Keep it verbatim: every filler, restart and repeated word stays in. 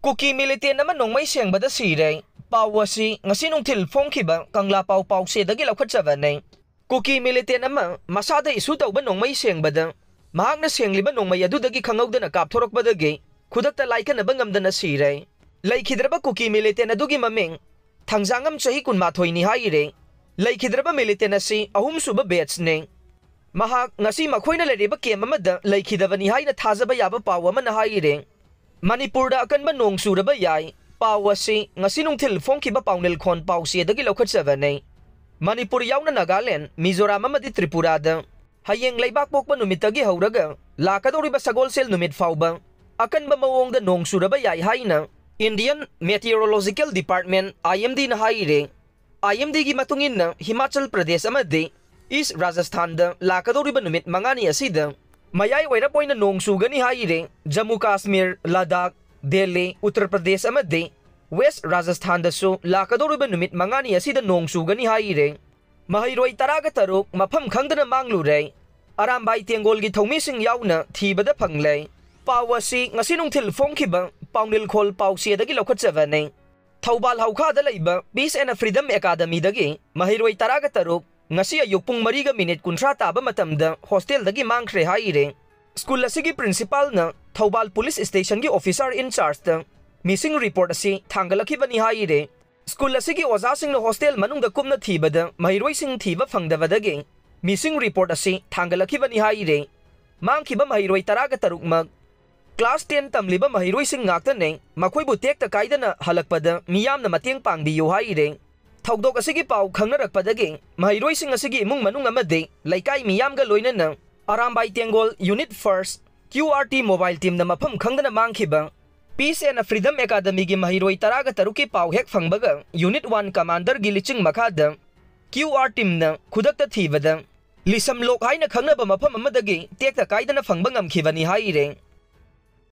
ꯀꯨꯀꯤ militant ꯑꯃ ꯅꯣꯡꯃꯩ ꯁꯦꯡꯕꯗ ꯁꯤꯔꯦ꯫ ꯄꯥꯎ ꯑꯁꯤ ꯉꯁꯤ ꯅꯨꯡꯊꯤꯜ ꯐꯣꯡꯈꯤꯕ ꯀꯪꯂꯥ ꯄꯥꯎ ꯄꯥꯎꯆꯦꯗꯒꯤ ꯂꯧꯈꯠꯆꯕꯅꯤ꯫ ꯀꯨꯀꯤ militant ꯑꯃ ꯃꯁꯥꯗ issue ꯇꯧꯕ ꯅꯣꯡꯃꯩ ꯁꯦꯡꯕꯗ ꯃꯍꯥꯛꯅ ꯁꯦꯡꯂꯤꯕ ꯅꯣꯡꯃꯩ ꯑꯗꯨꯗꯒꯤ ꯈꯪꯍꯧꯗꯅ ꯀꯥꯞꯊꯣꯔꯛꯄꯗꯒꯤ ꯈꯨꯗꯛꯇ ꯂꯥꯏꯀꯠꯅꯕ ꯉꯝꯗꯅ ꯁꯤꯔꯦ꯫ ꯂꯩꯈꯤꯗ꯭ꯔꯕ ꯀꯨꯀꯤ militant ꯑꯗꯨꯒꯤ ꯃꯃꯤꯡ ꯊꯥꯡꯖꯥꯡꯉꯝ, ꯆꯍꯤ ꯀꯨꯟꯃꯥꯊꯣꯏꯅꯤ ꯍꯥꯏꯔꯦ꯫ ꯂꯩꯈꯤꯗ꯭ꯔꯕ militant ꯑꯁꯤ ꯑꯍꯨꯝꯁꯨꯕ batchꯅꯤ꯫ ꯃꯍꯥꯛ ꯉꯁꯤ ꯃꯈꯣꯏꯅ ꯂꯩꯔꯤꯕ camp ꯑꯃꯗ ꯂꯩꯈꯤꯗꯕꯅꯤ ꯍꯥꯏꯅ ꯊꯥꯖꯕ ꯌꯥꯕ ꯄꯥꯎ ꯑꯃꯅ ꯍꯥꯏꯔꯦ꯫ ꯃꯅꯤꯄꯨꯔꯗ ꯑꯀꯟꯕ ꯅꯣꯡ ꯆꯨꯔꯕ ꯌꯥꯏ꯫ ꯄꯥꯎ ꯑꯁꯤ ꯉꯁꯤ ꯅꯨꯡꯊꯤꯜ ꯐꯣꯡꯈꯤꯕ ꯄꯥꯎꯅꯤꯜꯈꯣꯟ ꯄꯥꯎꯆꯦꯗꯒꯤ ꯂꯧꯈꯠꯆꯕꯅꯤ꯫ ꯃꯅꯤꯄꯨꯔ ꯌꯥꯎꯅ ꯅꯥꯒꯥꯂꯦꯟ, ꯃꯤꯖꯣꯔꯥꯝ ꯑꯃꯗꯤ ꯇ꯭ꯔꯤꯄꯨꯔꯥꯗ ꯍꯌꯦꯡ ꯂꯩꯕꯥꯛ ꯄꯣꯛꯄ ꯅꯨꯃꯤꯠꯇꯒꯤ ꯍꯧꯔꯒ ꯂꯥꯛꯀꯗꯧꯔꯤꯕ ꯁꯒꯣꯜꯁꯦꯜ ꯅꯨꯃꯤꯠ ꯐꯥꯎꯕ ꯑꯀꯟꯕ ꯃꯑꯣꯡꯗ ꯅꯣꯡ ꯆꯨꯔꯕ ꯌꯥꯏ ꯍꯥꯏꯅ Indian Meteorological Department, IMDꯅ ꯍꯥꯏꯔꯦ꯫ IMDꯒꯤ ꯃꯇꯨꯡ ꯏꯟꯅ ꯍꯤꯃꯥꯆꯜ ꯄ꯭ꯔꯗꯦꯁ ꯑꯃꯗꯤ ꯏꯁ ꯔꯥꯖꯁꯊꯥꯟꯗ ꯂꯥꯛꯀꯗꯧꯔꯤꯕ ꯅꯨꯃꯤꯠ ꯃꯉꯥꯅꯤ ꯑꯁꯤꯗ ꯃꯌꯥꯏ ꯑꯣꯏꯔꯞ ꯑꯣꯏꯅ ꯅꯣꯡ ꯆꯨꯒꯅꯤ ꯍꯥꯏꯔꯦ꯫ ꯖꯝꯃꯨ ꯀꯥꯁꯃꯤꯔ, ꯂꯗꯥꯈ, ꯗꯦꯜꯂꯤ, ꯎꯠꯇꯔ ꯄ꯭ꯔꯗꯦꯁ ꯑꯃꯗꯤ ꯋꯦꯁ ꯔꯥꯖꯁꯊꯥꯟꯗꯁꯨ ꯂꯥꯛꯀꯗꯧꯔꯤꯕ ꯅꯨꯃꯤꯠ ꯃꯉꯥꯅꯤ ꯑꯁꯤꯗ ꯅꯣꯡ ꯆꯨꯒꯅꯤ ꯍꯥꯏꯔꯦ꯫ ꯃꯍꯩꯔꯣꯏ ꯇꯔꯥꯒ ꯇꯔꯨꯛ ꯃꯐꯝ ꯈꯪꯗꯅ ꯃꯥꯡꯂꯨꯔꯦ꯫ ꯑꯔꯥꯝꯕꯥꯏ ꯇꯦꯡꯒꯣꯜꯒꯤ ꯊꯧꯃꯤꯁꯤꯡ ꯌꯥꯎꯅ ꯊꯤꯕꯗ ꯐꯪꯂꯦ꯫ ꯄꯥꯎ ꯑꯁꯤ ꯉꯁꯤ ꯅꯨꯡꯊꯤꯜ ꯐꯣꯡꯈꯤꯕ ꯄꯥꯎꯅꯤꯜꯈꯣꯜ ꯄꯥꯎꯆꯦꯗꯒꯤ ꯂꯧꯈꯠꯆꯕꯅꯤ꯫ ꯊꯧꯕꯥꯜ ꯍꯧꯈꯥꯗ ꯂꯩꯕ Peace and Freedom Academyꯗꯒꯤ ꯃꯍꯩꯔꯣꯏ ꯇꯔꯥꯒ ꯇꯔꯨꯛ ꯉꯁꯤ ꯑꯌꯨꯛ ꯄꯨꯡ ꯃꯔꯤꯒ minute ꯀꯨꯟꯊ꯭ꯔꯥ ꯇꯥꯕ ꯃꯇꯝꯗ hostelꯗꯒꯤ ꯃꯥꯡꯈ꯭ꯔꯦ ꯍꯥꯏꯔꯦ꯫ ꯁ꯭ꯀꯨꯜ ꯑꯁꯤꯒꯤ principalꯅ ꯊꯧꯕꯥꯜ ꯄꯨꯂꯤꯁ ꯁ꯭ꯇꯦꯁꯟꯒꯤ officer in chargeꯇ missing report ꯑꯁꯤ ꯊꯥꯡꯒꯠꯂꯛꯈꯤꯕꯅꯤ ꯍꯥꯏꯔꯦ꯫ ꯁ꯭ꯀꯨꯜ ꯑꯁꯤꯒꯤ ꯑꯣꯖꯥꯁꯤꯡꯅ hostel ꯃꯅꯨꯡꯗ ꯀꯨꯞꯅ ꯊꯤꯕꯗ ꯃꯍꯩꯔꯣꯏꯁꯤꯡ ꯊꯤꯕ ꯐꯪꯗꯕꯗꯒꯤ missing report ꯑꯁꯤ ꯊꯥꯡꯒꯠꯂꯛꯈꯤꯕꯅꯤ ꯍꯥꯏꯔꯦ꯫ ꯃꯥꯡꯈꯤꯕ ꯃꯍꯩꯔꯣꯏ ꯇꯔꯥꯒ ꯇꯔꯨꯛꯃꯛ class ten ꯇꯝꯂꯤꯕ ꯃꯍꯩꯔꯣꯏꯁꯤꯡ ꯉꯥꯛꯇꯅꯦ꯫ ꯃꯈꯣꯏꯕꯨ ꯇꯦꯛꯇ ꯀꯥꯏꯗꯅ ꯍꯜꯂꯛꯄꯗ ꯃꯤꯌꯥꯝꯅ ꯃꯇꯦꯡ ꯄꯥꯡꯕꯤꯌꯨ ꯍꯥꯏꯔꯦ꯫ ꯊꯧꯗꯣꯛ ꯑꯁꯤꯒꯤ ꯄꯥꯎ ꯈꯪꯅꯔꯛꯄꯗꯒꯤ ꯃꯍꯩꯔꯣꯏꯁꯤꯡ ꯑꯁꯤꯒꯤ ꯏꯃꯨꯡ ꯃꯅꯨꯡ ꯑꯃꯗꯤ ꯂꯩꯀꯥꯏ ꯃꯤꯌꯥꯝꯒ ꯂꯣꯏꯅꯅ Arambai ꯇꯦꯡꯒꯣꯜ Unit First Q R T mobile teamꯅ ꯃꯐꯝ ꯈꯪꯗꯅ ꯃꯥꯡꯈꯤꯕ Peace and Freedom Academyꯒꯤ ꯃꯍꯩꯔꯣꯏ ꯇꯔꯥꯒ ꯇꯔꯨꯛꯀꯤ ꯄꯥꯎ ꯍꯦꯛ ꯐꯪꯕꯒ Unit One commanderꯒꯤ ꯂꯤꯆꯤꯡ ꯃꯈꯥꯗ Q R teamꯅ ꯈꯨꯗꯛꯇ ꯊꯤꯕꯗ ꯂꯤꯁꯝꯂꯣꯛ ꯍꯥꯏꯅ ꯈꯪꯅꯕ ꯃꯐꯝ ꯑꯃꯗꯒꯤ ꯇꯦꯛꯇ ꯀꯥꯏꯗꯅ ꯐꯪꯕ ꯉꯝꯈꯤꯕꯅꯤ ꯍꯥꯏꯔꯦ꯫